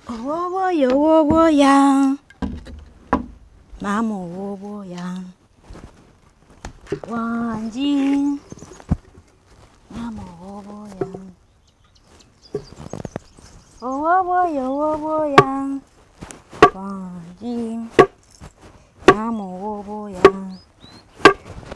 Ow'obwoya ow'obwoya maama ow'obwoya wangi maama ow'obwoya ow'obwoya ow'obwoya wangi maama ow'obwoya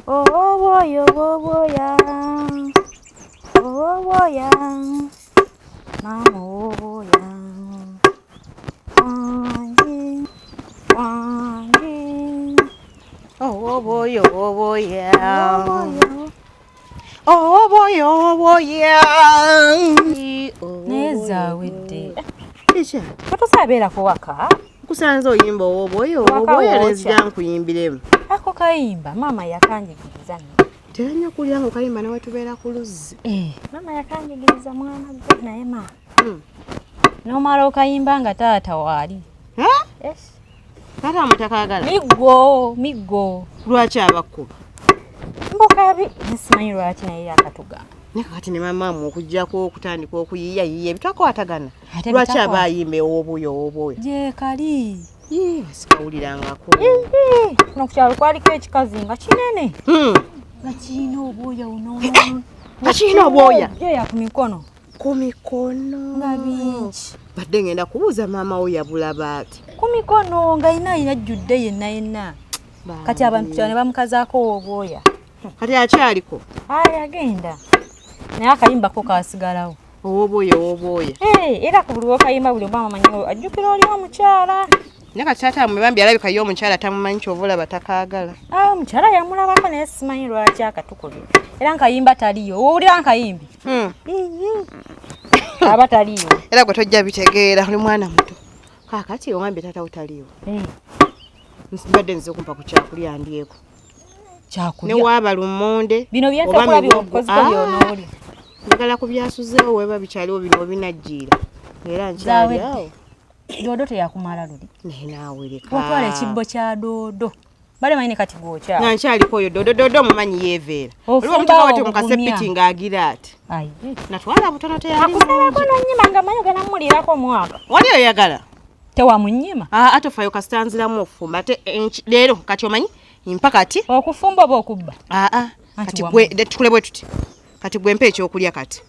ow'obwoya ow'obwoya ow'obwoya maama ow'obwoya wangi wangi Ow'obwoya ow'obwoya ow'obwoya ow'obwoya ow'obwoya naye zaawedde Ekya totosabeerako waka nkusanze oyimba ow'obwoya Waka ow'obwoya wokya. nenzija nkuyimbiremu. Ako kayimba maama yakanjigiriza nno. Tera nnyo okulya nga okayimba ne wetubeera ku luzzi. Maama yakanjigiriza mwana gwe naye maama n'omala okayimba nga taata waali. Yes. Taata wamwe takaagala? Miggo miggo. Lwaki abakkuba? Mbukabi nsimanyi lwaki naye yakatugamba. Naye kakati ne maama wamwe okuggyako okutandika okuyiiyayiiya ebitakwatagana. Ate Lwaki aba bitakwata? ayimba ow'obwoya ow'obwoya? Gyekali. Yee, sikawulirangako. Kuno ku kyalo kwaliko ekikazi nga kinene. Nga kirina obwoya buno. Nga kirina obwoya? Obwoya ku mikono. Ku mikono. Nga bingi. Badde ngenda kubuuza maama wo yabulaba ati. Ku mikono nga yina yajjudde yenna yenna. Kati abantu ku kyalo ne bamukazaako obwoya. Kati akyaliko? Ayi agenda. Naye akayimba ko kaasigalawo. Ow'obwoya ow'obwoya. Era ku buli lw'okayimba buli omu amanyi ajjukira oli omukyala. Naye kati taata wamwe bambi alabika ye omukyala tamumanyi ky'ova olaba takaagala. Ah, omukyala yamulabako naye simanyi lwaki akatukubye. Era nkayimba taliyo. Owulira nkayimbi? Aba taliyo. Era gwe tojja bitegeera oli mwana muto. Kaakati owambye taata wo taliiwo. Mbadde nzize okumpa ku kyakulya ndyeko. Kyakulya? Ne waaba lumonde. Bino bye oba nsobola miwogo. by'okozesa by'onoolya. Njagala ku byasuzeewo weba bikyaliwo bino obinajjiira. Era nkyali Zaawedde. awo. Doodo teyakumala luli. Naye naawe leka. Watwala ekibbo kya doodo. Bale manyi ne kati gw'okyala. Nga nkyaliko oyo doodo doodo omumanyi yeeveera. Ofumba Oliwo omuteeka wati mu obugumya. kasepiti ng'agira ati. Ayi. Natwala butono teyali Akusalako mungi. n'onnyima nga manyi ogenda mmuliirako omwaka. Wali oyagala? Tewamunnyima. Ah, ate ofaayo kasita nziramu okufumba ate leero kati omanyi mpa kati. Okufumba oba okubba? Ah, ah. Anti Kati wamu. gwe tukule bwe tuti. Kati gwe mpa ekyokulya kati.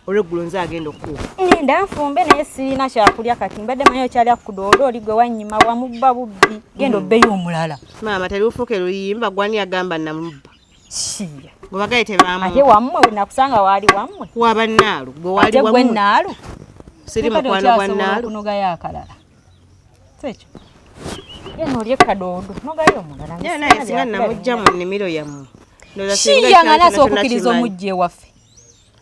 Olweggulo nze agenda okukuwa. Nninda nfumbe naye sirina kyakulya kati mbadde manyi okyalya ku doodo oli gwe wannyima wamubba bubbi. Genda obbeyo omulala. Maama terufuuke luyimba gwani agamba namubba. Shiya. Gwe bagaye tebamubba. Ate wammwe we nakusanga waali wammwe. Waba Nnaalu, gwe waali Ate gwe wammwe. Nnaalu? Siri Kati mukwano gwa okyasobola Nnaalu. okunogayo akalala. Si ekyo? Genda olye kadoodo, nogayo omulala. Naye naye singa namujja mu nnimiro yammwe. Ndowooza singa Shiya nga ekyalo naasobola kyonna kyonna okukkiriza kimanyi. omujja ewaffe.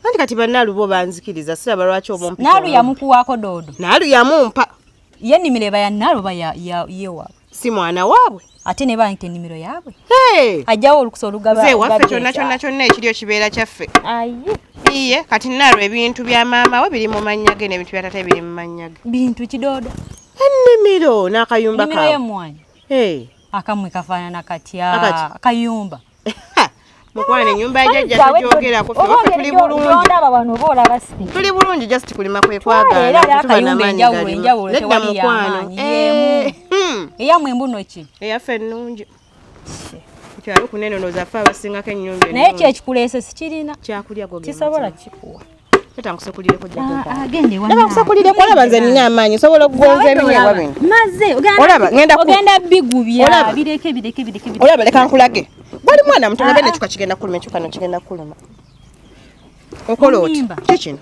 Anti kati bannaalu bo banzikiriza siraba lwaki oba ompita Nnaalu omubbi. yamukuwaako doodo. Nnaalu yamumpa. Ye ennimiro eba ya Nnaalu oba ye waabwe? Si mwana waabwe. Ate ne banka ennimiro yaabwe. Hey! Ajjawo olukusa olugaba. Nze ewaffe olugaba kyonna ekyalo. kyonna kyonna ekiryo kibeera kyaffe. Ayi. Iye kati Nnaalu ebintu bya maama we biri mu mannya ge n'ebintu bya taata biri mu mannya ge. Bintu kidoodo. Ennimiro n'akayumba Ennimiro kaabwe. y'emmwanyi. Hey. Akammwe kafaanana katya? Akaki? Akayumba. Mukwano ennyumba ya jjajja Zawe tugyogerako ffe oba waffe ongeri tuli bulungi. gy'ondaba wano oba olaba si. Tuli bulungi just kulima kwe Twala kwagaana, era tetuba akayumba n'amaanyi enjawulo, galima. enjawulo Nedda tewali mukwano. y'amaanyi, y'emu. Eyammwe embuno ki? Eyaffe ennungi. Ku kyalo kunene ndowooza ffe abasingako ennyumba Naye ennungi. ki ekikuleese sikirina. Kyakulya gwo ge Kisobola mazima. kikuwa. Tata nkusekulireko jja kumpa. Ah, genda ewa Ndaba Nnaalu. nkusekulireko olaba nze nina amaanyi nsobola okugonza ebinyeebwa bino. Maze Olaba, ngenda ku- ogenda bigubya. Olaba. Bireke, bireke, bireke, bireke. Olaba leka nkulage. Gwali mwana muto olabe Ah, ah. n'ekyuka kigenda kuluma, ekyuka no kigenda kuluma. Okola oti? Onimba. Ki kino?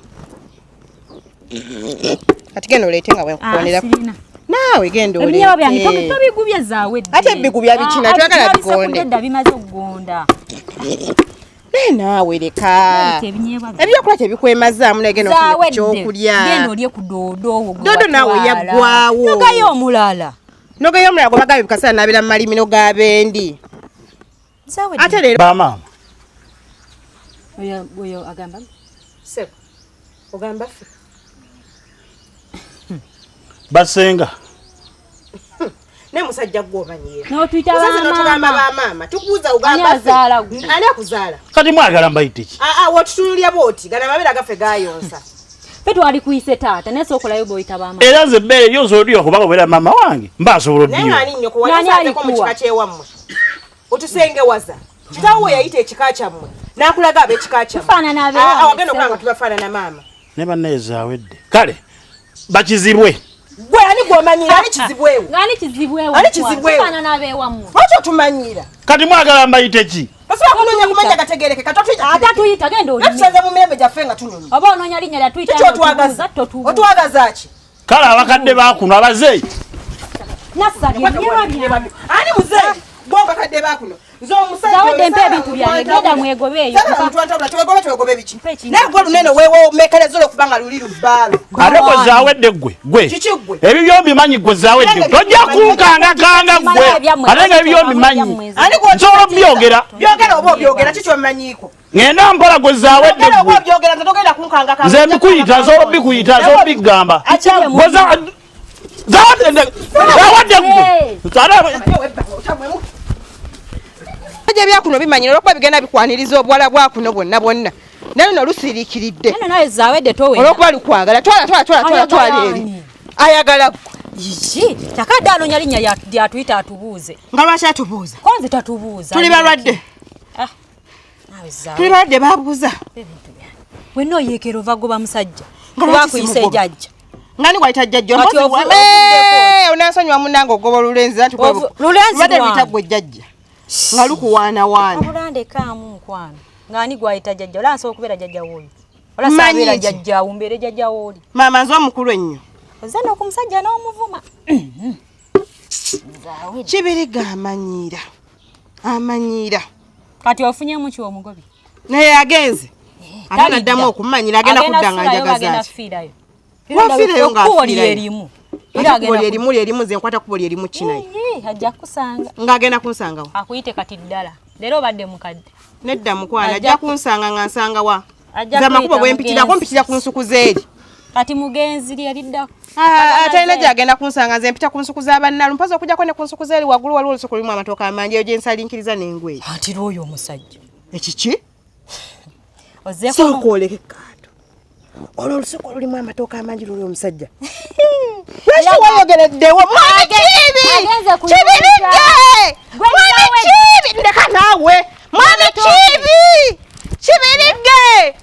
Kati genda oleete nga bwe nkukoonera. Ah, sirina. Naawe genda Ebinyeebwa byange oleete. tobigubye zaawedde. Ate bigubya bikina, Ah, twagala ah, bigonde. nabisekudde dda bimaze okugonda. Naye naawe leka. Leeta ebinyeebwa byange. Ebyokulya tebikwemazaamu naye genda ofune ku Zaawedde. kyokulya. Genda olye ku doodo owo gwe Doodo naawe watwala. yaggwawo. Nogayo omulala. Nogayo omulala gwe bagambye bukaseera n'abeera mu malimiro g'abendi. Zaawedde. Ate leero. Bamaama. Oyo, oyo agamba. Ssebo, ogamba ffe. Basenga. Ne musajja gwe omanyiira. N'otuyita Musaze n'otugamba bamaama. bamaama. Tukubuuza ogamba Ani ffe. azaala gwe? Ani akuzaala? Kati mwagala mbayite ki? Ah, ah, w'otutunulira bw'oti, gano amabeere agaffe gaayonsa. Ffe twali kuyise taata naye sookolayo bw'oyita bamaama. Era nze ebbeere lyo nsobola oddiywa kubanga obeera maama wange mba nsobola Naye oddiywa. ani nnyoko Nani wali osazeeko mu alikuwa? kika ky'ewammwe? Otusengewaza. Kitaawo we yayita ekika kyammwe n'akulaga ab'ekika kyammwe. Tufaanana abeewammwe, Ah, ah, wagenda okulaba nga ssebo. tubafaanana maama. Ne bannaye zaawedde. Kale bakizibwe. Gwe ani gw'omanyiira? Ani kizibwewo? Ng'ani kizibwewo? Ani kizibwewo? Tufaanana abeewammwe. Lwaki otumanyiira? Kati mwagala mbayite ki? Tosobola kunoonya kumanya gategeereke kati otuyita Ate atuyita genda Naye olime. tusanze mu mirembe gyaffe nga tunyumya. Oba onoonya linnya lya tuyita Kiki otwagaza? totubuuza. Otwagaza ki? Kale abakadde baakuno abazeeyi. Nassabye ebyebwa byange. Ani muzeeyi? Gwe abakadde baakuno. Nze omusajja Zawedde oyo mpa saagala ebintu byange, muntu genda antabula. mwegobe eyo. Saagala muntu antabula, twegobe twegobe biki? Mpa ekintu. Naye gwe lunene weewomekereza olwokubanga luli lubbaalo. Ate gwe zaawedde gwe gwe. Kiki gwe? Ebyo byombimanyi gwe zaawedde. Nange Tojja kunkangakanga gwe. Manya ebyammwe, Ate nga ebyo byombimanyi. Ani gwe Nsobola obyogera. Byogera oba obyogera kiki omanyiiko? Ngenda mpola gwe zaawedde Byogera oba gwe. obyogera nze togenda kunkangakanga. Nze mbikuyita nsobola obikuyita nsobola obigamba. Ajja Gwe zawadde zawadde gwe. Ebyo ebyakuno bimanyira olwokuba bigenda bikwaniriza obuwala bwakuno bwonna bwonna. Naye luno lusiriikiridde. Eno nawe zawedde towera. Olwokuba lukwagala twala twala twala twala twala Ayagala eri. ani? Ayagala ggwe. Iki, kyakadde anoonya linnya lyatuyita atubuuze. Nga lwaki atubuuza? Ko nze tatubuuza. Tuli balwadde. Ah, nawe Tuli zawedde balwadde babuuza. ebintu byange. Wenna oyeekera ova goba musajja. Nga Kuba lwaki akuyise simugoba? jjajja. Nga ni gwayita jjajja Kati mpozi ovuddeko. Onansonyiwa munnange ogoba olulenzi anti Lulenzi lubadde luyita lwange. gwe jjajja. Nga lukuwaanawaana. Wabula ndekaamu mukwano. Ng'ani gwayita jjajja? Ola nsobola okubeera jjajja w'oyo. Ola Mmanyi saabeera ki? jjajjaawo mbeere jjajja w'oli. Maama nze omukulu ennyo. Ozze nno ku musajja n'omuvuma. Kibiriga amanyiira. Amanyiira. Kati ofunyemu ki omugobi? Naye agenze. Ate Talidda. naddamu okumanyira agenda kudda nga sulayo, njagaza agenda ki? kufiirayo. Wafiirayo Ekkubo ng'afiirayo. lyerimu. Ate ekkubo lyerimu lyerimu nze nkwata kkubo lyerimu kinaye. Ii, ajja kukusanga. Ng'agenda kunsangawa. Akuyite kati ddala. Leero obadde mukadde. Nedda mukwano ajja kunsanga nga nsanga wa. Ajja Nze amakubo kuyita bwe mpitirako mugenzi. mpitira ku nsuku z'eri. Kati mugenzi lye liddako. Ah, talina gy'agenda kunsanga nze mpita ku nsuku z'abannalu mpozi okujjako ne ku nsuku z'eri waggulu waliwo olusuku lulimu amatooke amangi eyo gye nsalinkiriza n'engu eyo. Anti lw'oyo omusajja. Ekiki? Ozzeeko Sooka oleke kaato. Olwo olusuku olulimu amatooke amangi luli omusajja. Lwaki weeyogereddewo? Mwami Kiibi! agenze kuyonja. Kibirige! Gwe Mwami naawe. Kiibi! Ndeka naawe! Mwami Kiibi! Kibirige!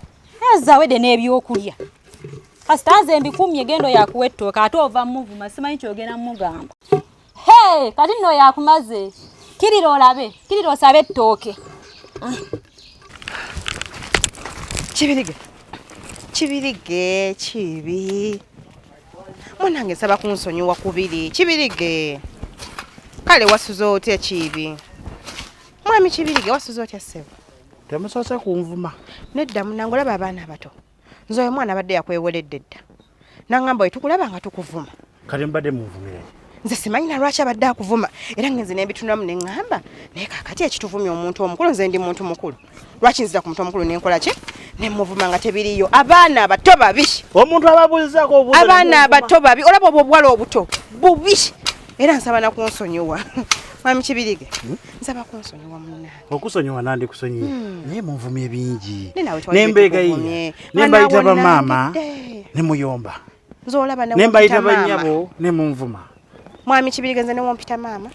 Zawedde n'ebyokulya. Kasita nze mbikumye gendo yakuwa ettooke ate ova muvuma simanyi kyogenda mugamba. Hey, kati nno yakumaze. Kirira olabe, kirira osabe ettooke. Kibirige. Kibirige, kibi. Mwanange nsaba kunsonyiwa kubiri. Kibirige. Kale wasuze otya Kiibi? Mwami Kibirige wasuze otya ssebo? Temusoose kunvuma. Nedda munnange olaba abaana abato. Nze oyo mwana abadde yakweweredde dda. N'aŋŋamba we tukulaba nga tukuvuma. Kati mbadde munvumira ki? Nze simanyi na lwaki abadde akuvuma era ngenze ne mbitunulamu ne ŋŋamba naye kaakati ekituvumya omuntu omukulu nze ndi muntu mukulu. Lwaki nzira ku muntu omukulu ne nkola ki? Ne muvuma nga tebiriiyo. Abaana abato babi. Omuntu ababuuzizaako obubuuzo ne Abaana munvuma. abato babi. Olaba obwo obuwala obuto bubi. Era nsaba na kunsonyiwa. Mwami Kibirige, nsaba kunsonyiwa munnange. Okusonyiwa nandikusonyiye. Naye munvumye bingi. Naye naawe twali Ne mbeegayirira. tukuvumye. Ne mbayita Mwana bamaama wonnangidde. ne muyomba. Nze olaba ne Ne mbayita wompita maama. bannyabo ne munvuma. Mwami Kibirige nze ne wompita maama,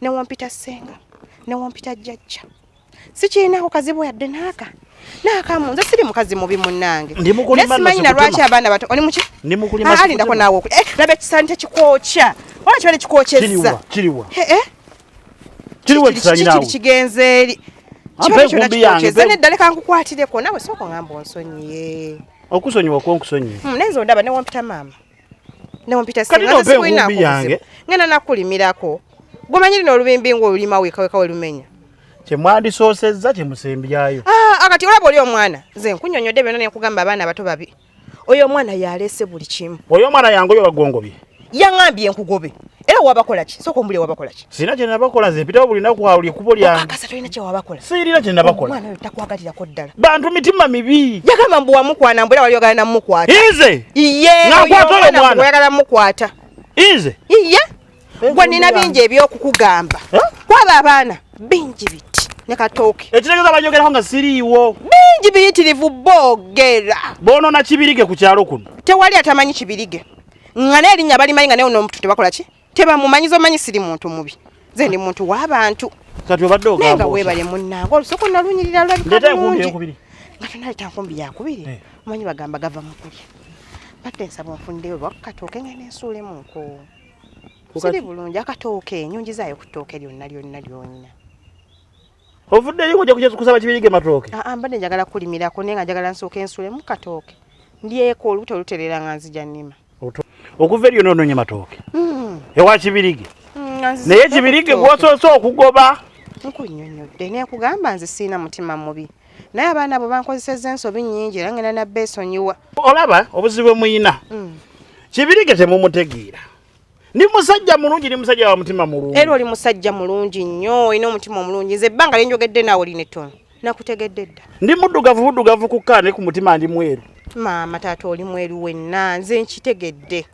ne wompita ssenga, ne wompita jjajja. Sikirinako kazibu yadde n'aka. N'akamu nze siri mukazi mubi munnange. Ndi mukulima Naye simanyi nno na lwaki sikutema. abaana bato oli muki? Ndi mukulima Ah, sikutema. alindako naawe okulya. Laba ekisaani tekikwokya. Wala kibadde kikwokyezza. Kiriwa, kiriwa. Eh, eh. Kiriwa Kiri- ekisaanyi kiri naawe. kigenze eri. Ampa Kibadde kyonna enkumbi yange, kikwokyezza. mpe- Nedda leka nkukwatireko naawe sooka ongamba onsonyiye. Okusonyiwa kwo nkusonyiye. Naye nze ondaba ne wompita maama. Ne wompita Kati ssenga nze nompa sikulinako enkumbi yange. buzibu. Ngenda nakulimirako. Gwomanyi lino olubimbi ng'olulima weka weka we lumenya. Kye mwandisoosezza kye musembyayo. Ah, akati olaba oli omwana nze nkunnyonnyodde byonna ne nkugamba abaana abato babi. Oyo omwana yaleese buli kimu. Oyo omwana yange oyo bagongobye. Yaŋŋambye nkugobe. Era wabakola ki? Sooka ombulire wabakola ki? Sirina kye nabakola nze mpitawo buli lunaku awo ly'ekkubo lyange. Okakasa tolina kye wabakola. Sirina kye nabakola. Omwana oyo takwagalirako ddala. Bantu mitima mibi. Yagamba mbu wamukwana mbu era wali oyagala namukwata. Nze. Iye, Nakwata oyo oyo omwana mwana. mbu oyagala mukwata. Nze. Iye. Enkumbi Gwe nina yange. bingi eby'okukugamba. Eh? Kwaba abaana bingi biti ne katooke. Ekitegeeza banjogerako nga siriiwo. Bingi. Bingi biyitirivu boogera. Boonona Kibirige ku kyalo kuno. Tewali atamanyi Kibirige. Nga n'erinnya balimanyi nga naye onomuntu tebakola ki? Tebamumanyi zomanyi siri muntu mubi. Nze ndi muntu w'abantu. Kati obadde Naye ogamba nga otya? weebale munnange olusuku nalunyirira lulabika Ndeeta enkumbi bulungi. eyokubiri. Nga tonaleeta nkumbi yakubiri. Eh. Omanyi bagamba gava mu kulya. Mbadde nsaba onfunireyo oba ku katooke ngende nsuulemuko. Ku Siri kaki? bulungi akatooke nnyungizaayo ku ttooke lyonna lyonna lyonna. Ovudde eri ng'ojja kusaba Kibirige matooke. Aa mbadde njagala kulimirako naye nga njagala nsooke nsuulemu katooke. Ndyeko olubuto lutereera nga nzija nnima. Okuva eri yonna onoonya matooke. Ewa Kibirige. Nga nzize Naye Kibirige gw'osoose okugoba. Nkunnyonnyodde ne nkugamba nze sirina mutima mubi. Naye abaana abo bankozesezza ensobi nnyingi era ngenda nabbeesonyiwa. Olaba obuzibu bwe muyina. Kibirige temumutegeera. Ndi musajja mulungi, ndi musajja wa mutima mulungi. Era oli musajja mulungi nnyo, olina omutima omulungi. Nze ebbanga lye njogedde naawe lino ettono nakutegedde dda. Ndi muddugavu buddugavu ku kkaa naye ku mutima ndi mweru. Maama taata oli mweru wenna, nze nkitegedde.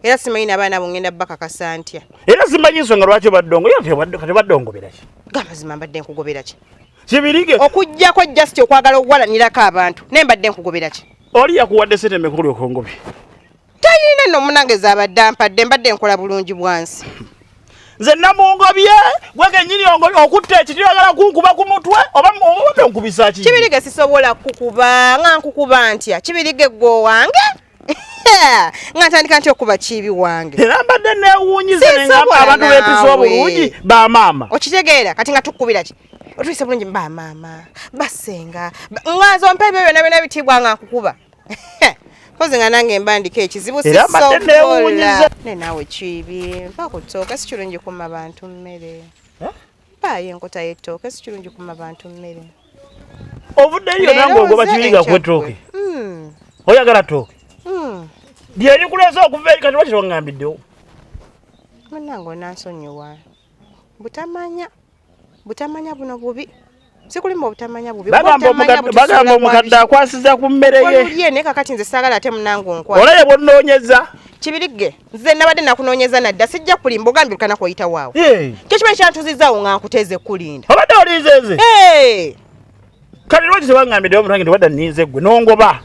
Era simanyi n'abaana abo ngenda bakakasa ntya. Era simanyi nsonga lwaki obadde ongo, era kati obadde ongobera ki? Gamazima mbadde nkugobera ki? Kibirige. Okuggyako just okwagala okuwalanirako abantu, naye mbadde nkugobera ki? Oli yakuwadde ssente mmeka olyoke ongobe? Tayina nno munnange z'abadde ampadde, mbadde nkola bulungi bwansi. Nze namungobye, gwe kennyini ongobye, okutta ekiti oyagala kunkuba ku mutwe oba obadde onkubisa ki? Kibirige sisobola kukuba, nga nkukuba ntya? Kibirige ggwe owange? Nga ntandika ntya okuba kiibi wange? Era mbadde neewuunyiza ne ngamba Sisobola abantu beepisa naawe. obulungi ba maama. Okitegeera kati nga tukukubira ki? Otuyise bulungi ba maama, basenga, nga nze ompa ebyo byonna byonna bitiibwa nga nkukuba. Mpozi nga nange mba ndiko ekizibu Era mbadde sisobola. neewuunyiza. Ne naawe kiibi, mpa ku ttooke si kirungi kumma bantu mmere. Eh? Mpaayo enkota y'ettooke si kirungi kumma bantu mmere. Ovudde eri yonna Leero ng'ogoba nze Kibirige akuwa enkya ettooke. ggwe. Oyagala ttooke? Lye likuleese okuva eri kati lwaki tewangambiddewo? Munnange onansonyiwa. Butamanya. Butamanya buno bubi. Sikulimba obutamanya bubi. Bagamba Obutamanya butusuula bagamba omukadde bwa akwasiza ku mmere ye. Olulye naye kakati nze saagala ate munnange onkwate. Olaye bw'onnoonyeza. Kibirige, nze nabadde nakunoonyeza nadda sijja kulimba ogambye lukana kw'oyita waawo. Hey. Kyo kiba kyantuzizzaawo nga nkuteeze kulinda. Obadde olinze nze? Hey. Kati lwaki tewangambiddewo omuntu wange tebadda nninze ggwe n'ongoba?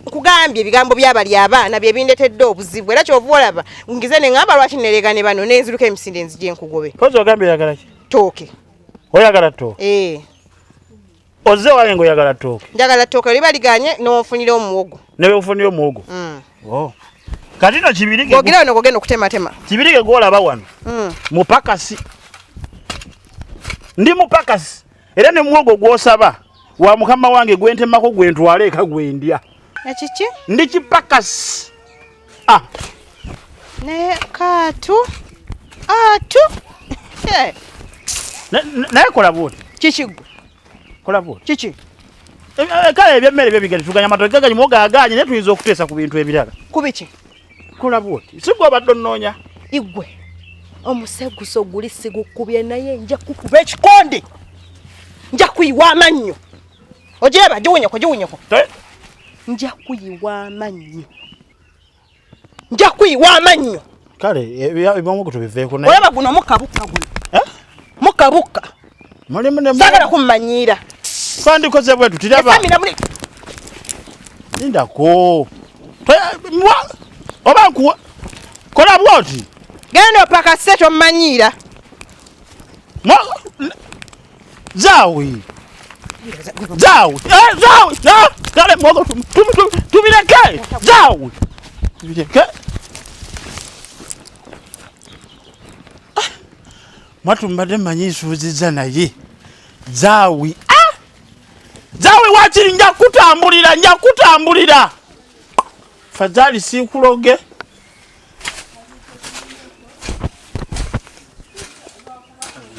Nkugambye ebigambo by'abali abaana bye bindetedde obuzibu era ky'ova olaba ngize ne ŋŋamba lwaki nereega ne bano ne nziruka emisinde nzije nkugobe. Kozzi ogambye oyagala ki? Ttooke. Oyagala ttooke? Eh. Ozze wange ng'oyagala ttooke? Njagala ttooke liba liganye n'onfunira omuwogo. Ne bwe nfunira omuwogo? Oh. Kati nno Kibirige Bw'ogira wano ng'ogenda okutematema. Kibirige gw'olaba wano. Mupakasi. Ndi mupakasi. Era ne muwogo gw'osaba wa mukama wange gwe ntemako gwe ntwala eka gwe ndya. Ekiki? Ndi kipakasi. Ah. Ne kaatu. Atu. Hey. Naye kola bw'oti. Kiki ggwe? Kola bw'oti. Kiki? Kale ebyemmere byo bigenda tuganya amatooke gaganye muwogo agaanye naye tuyinza okuteesa ku bintu ebirala. Ku biki? Kola bw'oti. Si gwe obadde onnoonya. Igwe. Omuseguso guli sigukubye naye nja kukuba ekikonde. Nja kuyiwa amannyo. Ogiraba giwunyeko giwunyeko. Nja kuyiwa amannyo. Nja kuyiwa amannyo. Kale ebyomuwogo tubiveeko naye. Olaba guno mukka bukka guno. Eh? Mukka bukka. Mulimu ne Saagala kummanyiira. Twandikoze bwe tuti laba. Esamira muli. Lindako. Oba nkuwa. Kola bw'oti. Genda opakase tommanyiira. Zaawi. Zaawi. Zaawi. Kale muwogo tubireke. Zaawi. Tubireke. Mwatu mbadde mmanyi nsuuzizza naye. Zaawi. Zaawi waakiri nja kutambulira, nja kutambulira. Fadhali siikuloge.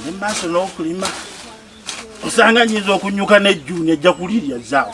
Ndi mu maaso n'okulima. Osanga nnyinza okunyuka n'ejjuuni ejja kulirya Zaawi.